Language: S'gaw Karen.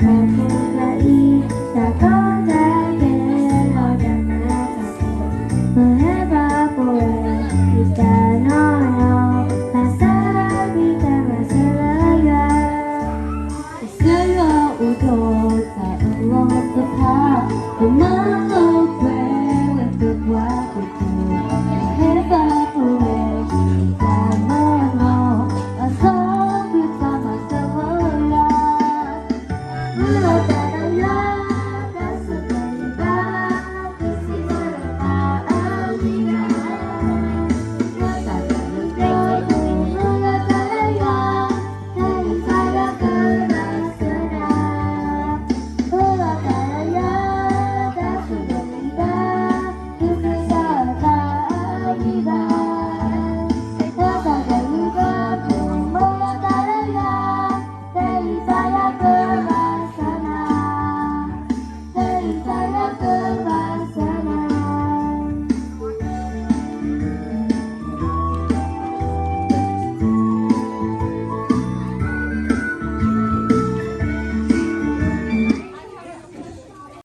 တၢ်ဖိတၢ်အံၤ တၢ်ကီတၢ်ခဲ လီၤတၢ်မၤတၢ်ဖှီၣ်, ပဟဲဘၣ်ပဝဲ ယတၢ်နီၢ်နီၢ်, ဘၣ်ဆၣ်ကွံာ်တၢ်မၤစၢၤလၢယွၤ, ကစၢ်ယွၤအိၣ်ဒီးတၢ်အၢၣ်လီၤသ့ၣ်တဖၣ်, ပမၤလိပှဲၤဝဲသပှၢ်ကတၢၢ်, ပဟဲဘၣ်ပဝဲ ယတၢ်နီၢ်နီၢ်, ဘၣ်ဆၣ်ကွံာ်တၢ်မၤစၢၤလၢယွၤ, မုၢ်လၢ်